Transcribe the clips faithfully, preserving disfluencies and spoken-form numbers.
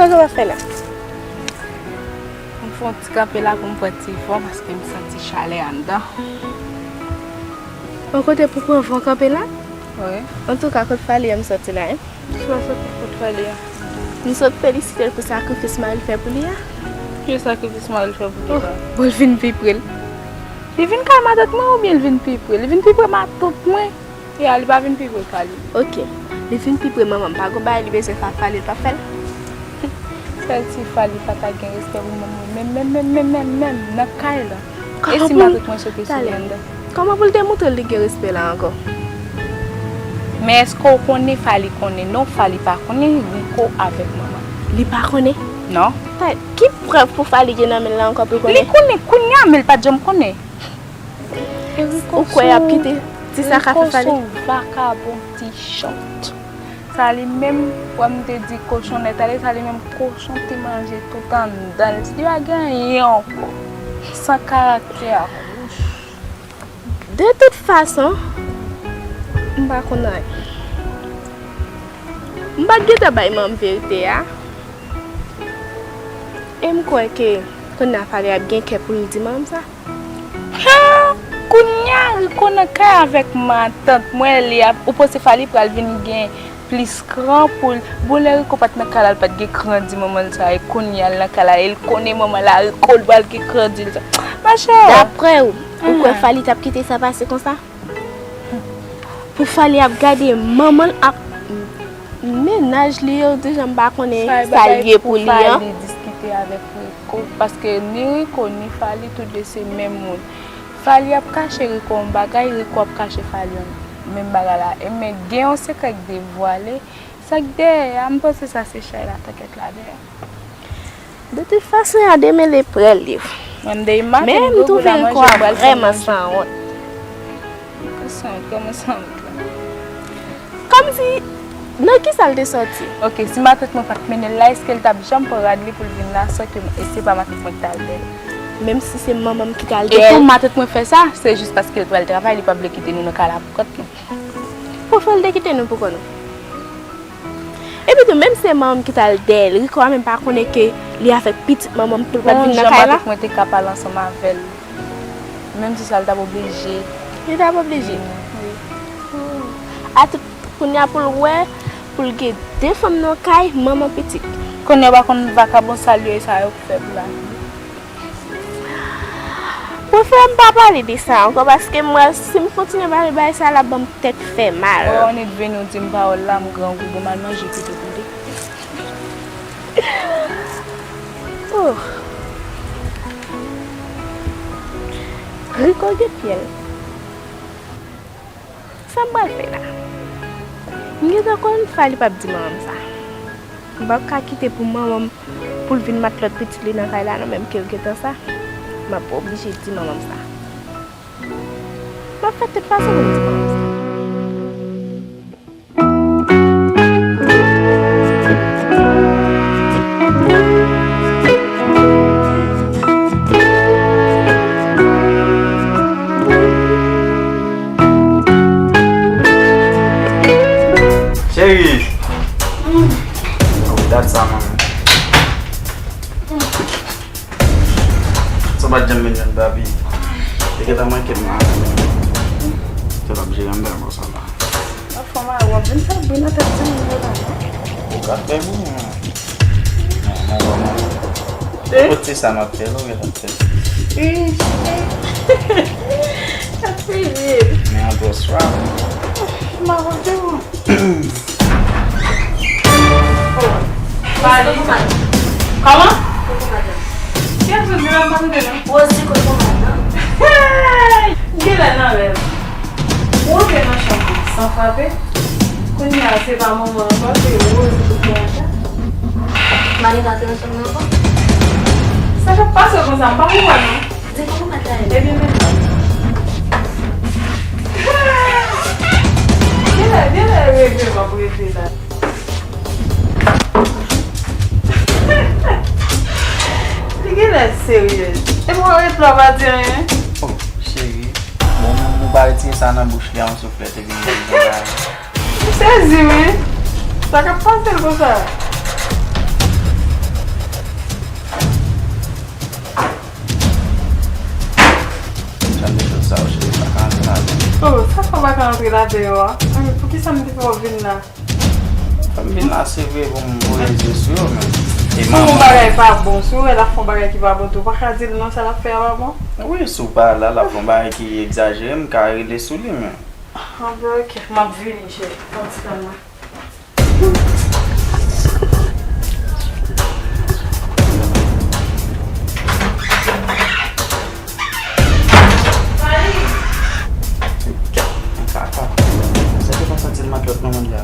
Sa w ap fè la? M fè yon ti kanpe la pou m pran ti van paske m santi chalè anndan. Yon kote pou pran van kanpe la? Wi. Antouka, kot Fally a m soti la, en? Sa soti kot Fally a? M sot felisite l pou sakrifis mari l fè pou li a. Ki sakrifis mari l fè pou li a? Bon, l vin pi pre l. Li vin kay matant mwen oubyen l vin pi pre? Li vin pi pre matant mwen. Ya, li pa vin pi pre Fally. Ok. Li vin pi pre manman m. Pa gon bagay li bezwen fè ak Fally, li p ap fè l. Sèl si Fally pa ta gen respè pou manman m, menm, menm, menm, menm, menm, menm, nan kay la. E si matant mwen sot sou li anndan? Kòman pou l te montre l li gen respè la ankò? Men èske w konnen Fally konnen? Non, Fally pa konnen Rico avèk manman l. Li pa konnen? Non. Talè, ki prèv pou Fally gen nan men l la ankò pou l konnen? Li konnen kounye a, men l pa t janm konnen. Ou kwè y ap kite ti sa ka fè Fally? Rico se yon vakabon ti chòt. Sa li menm, wè m te di kochon nèt ale, sa li menm kochon te manje tout anndan l. Li pa gen anyen ankò. San karaktè ak wouch. De tout fason, m pa konn anyen. M pa t gentan bay manman m verite a. E m kwè ke kounye a Fally ap gen kè pou l di manman m sa. Ha! Kounye a Rico nan kay avèk matant mwen, li ap, ou panse Fally pral vin gen plis kran pou l? Bon, lè Rico pa t nan kay la, l pa t gen kran di manman l sa, e kounye a l nan kay la, e l konnen manman l a Rico, l pral gen kran di l sa. Machè! Daprè w, ou kwè Fally t ap kite sa pase konsa? Pou Fally ap gade manman l ak mennaj li yo, deja m pa konnen sa l ye pou li an. Fally diskite avèk Rico, paske ni Rico ni Fally tou de se menm moun. Fally ap kache Rico yon bagay, Rico ap kache Fally yon menm bagay la. E men gen yon sekrè k devwale, sa k dèyè a, m panse sa se chay la t ap fèt la dèyè. De tout fason, y a demen le prè liv. Men m twouve Rico a vrèman sanwont. Kòman sanwont la? Kòmsi, nan kisa l te sòti? Ok, si matant mwen pa t mennen l la, èske l t ap janm pran rad li pou l vin la san ke, e se pa matant mwen ki t al dèyè l? Menm si se manman m ki t al dèyè l. E pou matant mwen fè sa, se jis paske l pral travay, li pa vle kite nou nan kay la pou kont nou. Pou fè l te kite nou pou kont nou? Epi tou, menm si se manman m ki t al dèyè l, Rico a menm pa konnen ke li avèk pitit manman m pou l pa t vin nan kay la. Bon, jan matant mwen te ka pale ansanm avè l. Menm si sa, l t ap oblije. Li t ap oblije? Wi. A tout, kounye a pou l wè, pou l gen de fanm nan kay, manman pitit. Kounye a w pa konn vakabon salye sa yo k fè pou la. Prefere m pa pale de sa ankò, paske m wè si m kontinye pale bagay sa, l ap ban m tèt fè mal. Wè, on it vini, ou di m pawòl la, m grangou, bon, m al manje pito tande. Oh. Rico gen pyèl. Sa m pral fè la? M gentan konn Fally p ap di manman m sa. M p ap ka kite pou manman m, pou l vin matlòt pitit li nan kay la non, menm ke l gentan sa. M ap oblije di manman m sa. M ap fè tèt pase pou m di manman m sa. Cheri! Ou dat sa, manman. Sa pa t janm vin jwenn papi. Li gentan manke m la. Te l ap jere m bèl konsa la. Anfen, Mari, w ap vin fè bri nan tèt timoun yo la, non? Ou ka fè bri, men. Nan, nan, nan. Kot ti sa m ap fè, non, men l ap fè. Ih, ih. Sa se vre. Men an gwo swa. M ap fè bri. Pale. Kòman? Kiyès ou di la, m pa tande non? Rosie, kote madanm? Hey! M genlè nan rèv. Ou antre nan chanm mwen san frape? Kounye a, se pa manman ankò, se Rose pou pran sa. Mari pa antre nan chanm nan ankò? Sa k ap pase konsa? M pa konprann non. Di kòman w mèt la ye? Ebyen, men. Genlè, genlè reve m ap reve la. Li genlè seryez. Epi w ret la, w pa di anyen. Oh, cheri. Bon, ou pa retire sa nan bouch li a, yon souflèt, epi m vin bagay. M sezi, wi. Sa k ap pase l konsa? Jan de choz sa yo, cheri, pa ka antre ladan. Oh, sa fè w pa ka antre ladan yo a? Poukisa m te fè w vin la? Fè m vin la, se vre, pou m voye je sou yo, men. E pou yon bagay pa bon, si w wè l ap fè yon bagay ki pa bon tou, ou pa ka di l non, sa l ap fè a pa bon? Wi, si w pa la, l ap fè yon bagay ki egzajere, m ka rele sou li, men. Ah, ben, ok, m ap vini, cheri. Yon ti tan la. Kaka. Sa te konn santi l matlòt nan mond la.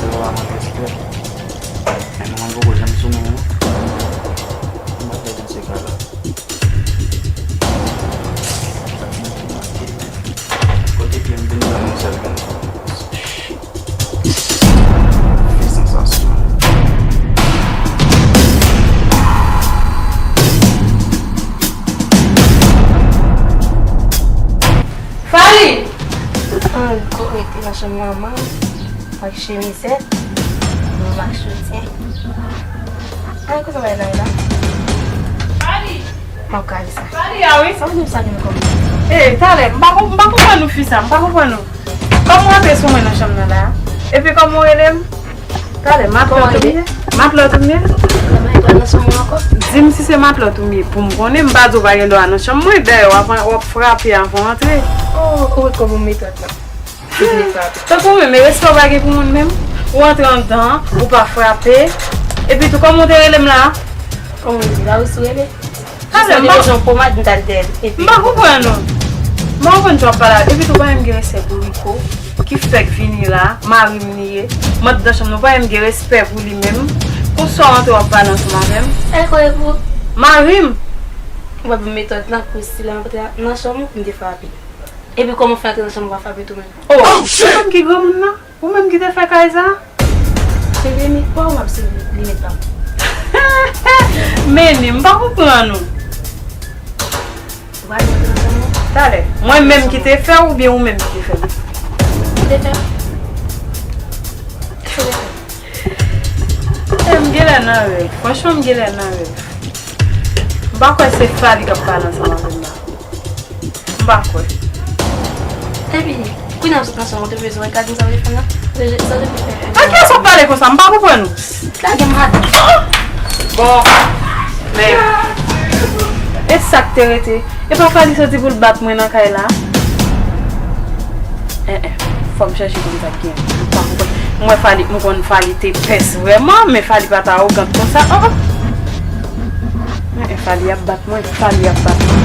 Mwen pa manje respè. Men mwen poko janm sou mwen, non. Mwen pa fè dans se ka la. Sa k manke, manke, men. Kote pye m vin pran yon sèl grenn fòm. Fè sansasyon. Fally! Ann, kou rete nan chanm manman, ak chemizèt, menm ak soutyen. Ay, kote w al la? Fally! M ap kale sa. Fally a, wi. Sa w di m sa gen kòb? Eh, talè, m pa konp-, m pa konprann ou fi sa, m pa konprann ou. Kòman w antre sou mwen nan chanm nan la? Epi kòman w rele m? Talè, matlòt ou m ye? Matlòt ou m ye? Kòman e pral nan chanm ou ankò? Di m si se matlòt ou m ye pou m konnen, m pa di w pa gen dwa nan chanm mwen, dayè w ap, w ap frape avan w antre. Oh, ou wè kòman m matlòt la. Tankou mwen, men respè w pa gen pou moun menm. Ou antre anndan, ou pa frape. Epi tou, kòman w te rele m la? Kòman w rele m la? Ou sou rele? Talè, m pa, m pa konprann non. M pa konprann sa w ap pale a. Epi tou, pa menm gen respè pou Rico, ki fèk vini la, mari m li ye. M anndan chanm nan, pa menm gen respè pou li menm. Konsa w antre w ap pale ansanm avè m. E kò e pou? Mari m! Ou pa pou m matlòt la, kou si la, m antre nan chanm ou, m te frape. Epi kòman w fè antre nan chanm ou pa frape tou menm? Oh, se mwen ki granmoun nan? Ou menm ki te fè kay sa? Se Demi, pa w m ap se li met pa m. Mennen, m pa konprann ou. Ou pa antre nan chanm ou? Talè, mwen menm ki te fè w oubyen ou menm ki te fè l? Ou te fè l. Ou te fè l. Eh, m genlè nan rèv. Franchman, m genlè nan rèv. M pa kwè se Fally k ap pale ansanm avè m la. M pa kwè. Epi, kounye a m sot nan chanm ou, te bezwen gade sa w te fè la? Sa w te fè? Ak kiyès w ap pale konsa? M pa konprann ou. Lage m atè. Bon, men, e sa k te rete. E pa Fally soti pou l bat mwen nan kay la? Eh, eh, fò m chèche konn sa k gen. M pa konprann. M wè Fally, m konn Fally te pès vrèman, men Fally pa t awogan konsa. Oh, oh. Eh, eh, Fally ap bat mwen, Fally ap bat mwen.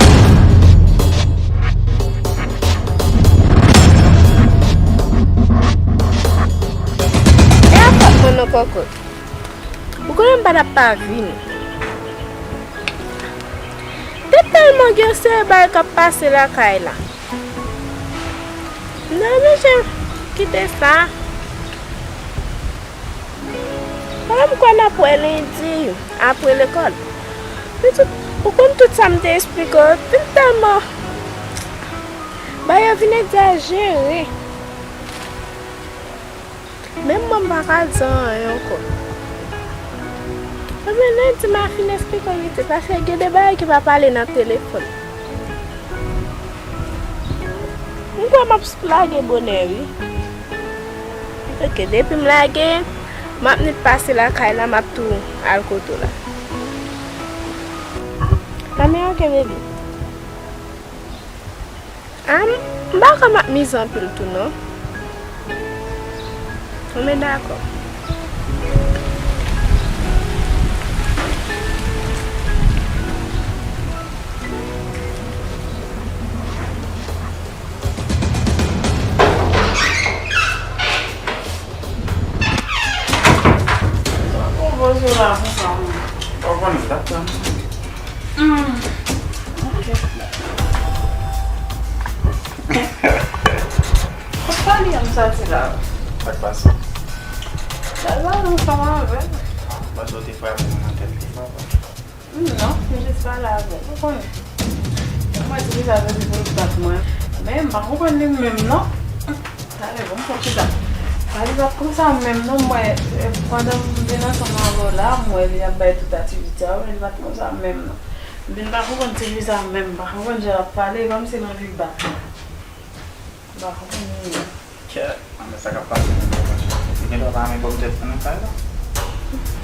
E a fòt mwen non, kòkòt. Ou konnen m pa t ap pa vini. Te tèlman gen yon seri bagay k ap pase lakay la. Non, mesye, kite sa. Mwen, m kwè n ap wè lendi, apre lekòl. Pitit, ou konn tout sa m te eksplike w, vin tèlman, bagay yo vin egzajere. Menm mwen, m pa ka di anyen ankò. Ebyen, lendi, m a fin eksplike w vit, paske gen de bagay ki pa pale nan telefòn. M kwè m ap lage bonè, wi. Ok, depi m lage, m ap nèt pase lakay la, m ap tou al kote w la. Anben, ok, baby. Ah, m, m pa kwè m ap mize anpil tou, non. Anben, dakò. Ou la konsa, wi. Ou konnen, dakò. Hmm. Ok. Ou pa li an sa ti la. Sa k pase? Sa la, nou fè ansanm avè. Paske w te frape mwen nan tèt li, papa. Non, m jis pale avè l, ou konnen. Mwen di li sa vle di pou l bat mwen. Men m pa konprann li menm non. Talè, bon, m fè chita. Sa li bat konsa menm non, mwen, eh, pandan m vin ansanm avè w la, m wè li ap bay tout aktivite a, men li bat konsa menm non. M vin pa konprann ti fi sa menm, m pa konprann jan l ap pale, e kòmsi l anvi bat mwen. M pa konprann li menm. Kè, anmè sa k ap pase nan kè mwen. Li gen dwa pa renmen pòm tèt mwen nan kay la.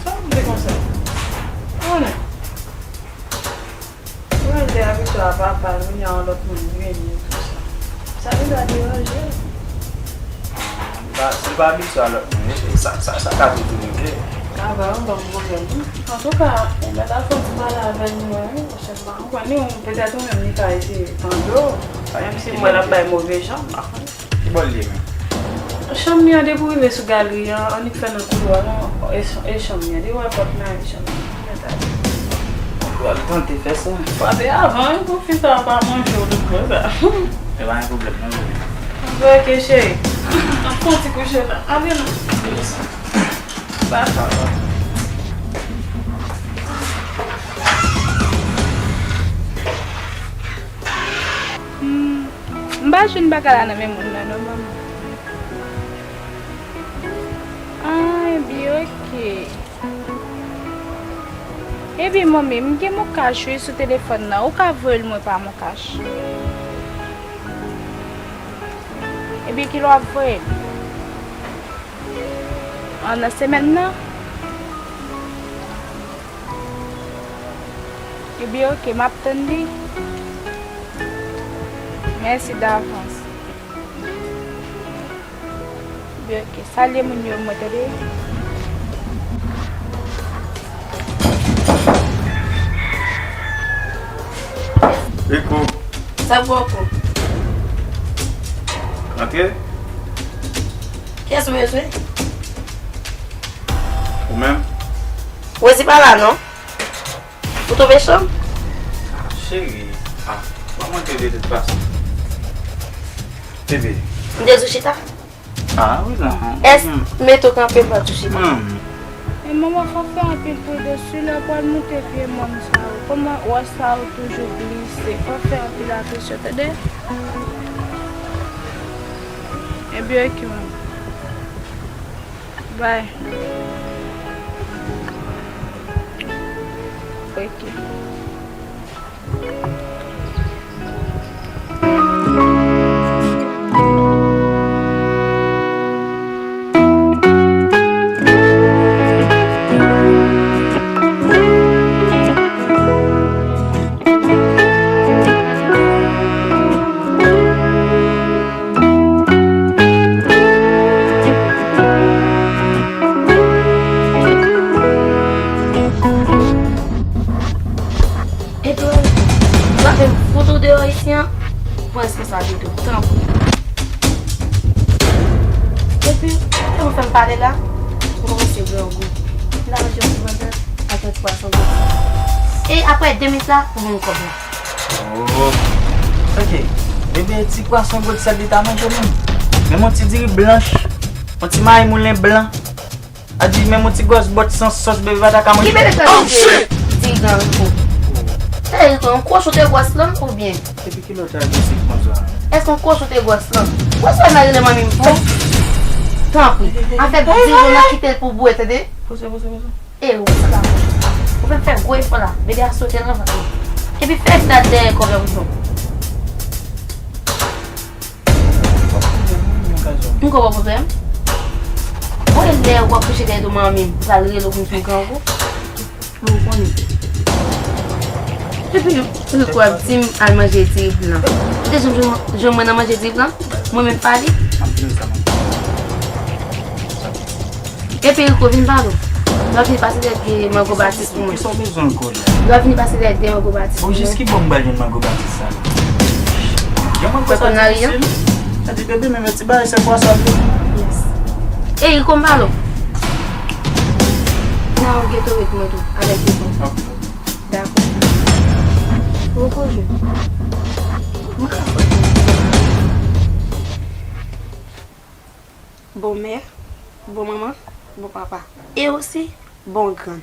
Sa w vle konsa? Ou konnen. Ou menm te abitye a papa l, kounye a yon lòt moun vini, tou sa. Sa gen dwa deranje l. Ba, si l pa abitye a lòt moun, sa, sa, sa ka toujou rive. Sa va, yon bon pwoblèm. Antouka, ou mèt al fè yon ti pale avè l, mwen, wi, paske m pa konprann li, petèt ou menm li ka eseye tande w, menm si m wè l ap bay move jan, m pa konnen. Ki bò l ye menm? Chanm li an, depi w rive sou galri an, annik fè nan koulwa non, e ch-, e chanm li an. Depi w wè pòt lan, e chanm li an. Ou pral tante fè sa. Frape avan, wi, pou fi sa a pa manje w tout konsa. E pa gen pwoblèm, non, bebe. Anben, ok, cheri. An fè yon ti kouche la. Ale non. Bye. Hmm, m pa jwenn bagay la nan men moun nan, non, manman. Ah, ebyen, ok. Ebyen, manmi, m gen MonCash wi sou telefòn nan. Ou ka voye l mwen pa MonCash. Ebyen, kilè w ap voye l? Ah, nan semèn nan? Ebyen, ok, m ap tann li. Mèsi davans. Ebyen, ok, salye moun yo, mwen tande. Rico. Sa pwòp ou. Antre. Kiyès ou bezwen? Ou menm? Wezi pa la, non. Ou twouve chanm? Ah, cheri. Ah, ban mwen te de tout fason. Bebe. M te di w chita? Ah, wi, non. Èske mete w kanpe, m pa di w chita? Hmm. E manman, fò fè anpil pridans, wi, lè w pral moute pye mòn sa yo. Kòman wòch sa yo toujou glise? Fò fè anpil atansyon, tande? Ebyen, ok, manman. Bye. Ok. Epi, w ap fè m fout ou deyò isi an, pran responsablite w, tanpri. Epi, lè w fè m pale la, m kòmanse grangou. M ta manje yon ti mantèl ak yon ti pwason gòt. E aprè de minit la, ou ban m kòb la. Oh. Ok. Bebe, ti pwason gòt sèl li ta manje menm. Menm yon ti diri blanch, yon ti mayi moulen blan. A di menm yon ti gwòs bòt san sòs bebe pa ta ka manje. Ki bebe sa manje? Diri gran Rico. Hey Rico, yon kochon te gwòs lan oubyen? Epi kilè w te agresiv konsa? Èske yon kochon te gwòs lan? Ou sou nan rele manmi m pou? Tanpri. Afè diri w nan kite l pou bwè, tande? Poze, poze, poze. E ou sa la. Ou fè m fè gwo efò la. Bebe a sote nan vant mwen. Epi fè dat dèyè kòb la pou nou. M konprann pwoblèm. Mwen lè w ap kouche dèyè do manmi m, ou pral rele w pou m fin grangou. Ou konnen. Epi, ou kwè ap di m al manje diri blan. Ou te janm jwenn, jwenn mwen nan manje diri blan? Mwen menm pa li? Epi Rico, vin pale w. Lè w vini pase dèyè de mango batis pou mwen. Kisa w bezwen ankò la? Lè w vini pase dèyè de mango batis pou mwen. Bon, jis ki bò m pral jwenn mango batis sa la? Jan mwen kwè sa difisil. Sa di bebe, men ti bagay se pwason li. Yes. Ey, Rico, m pale w. Sa ou gen tou ret mwen tou, avèk ou. Dakò. Bon konje. Bon mè, bon manman, bon papa. E osi, bon grann.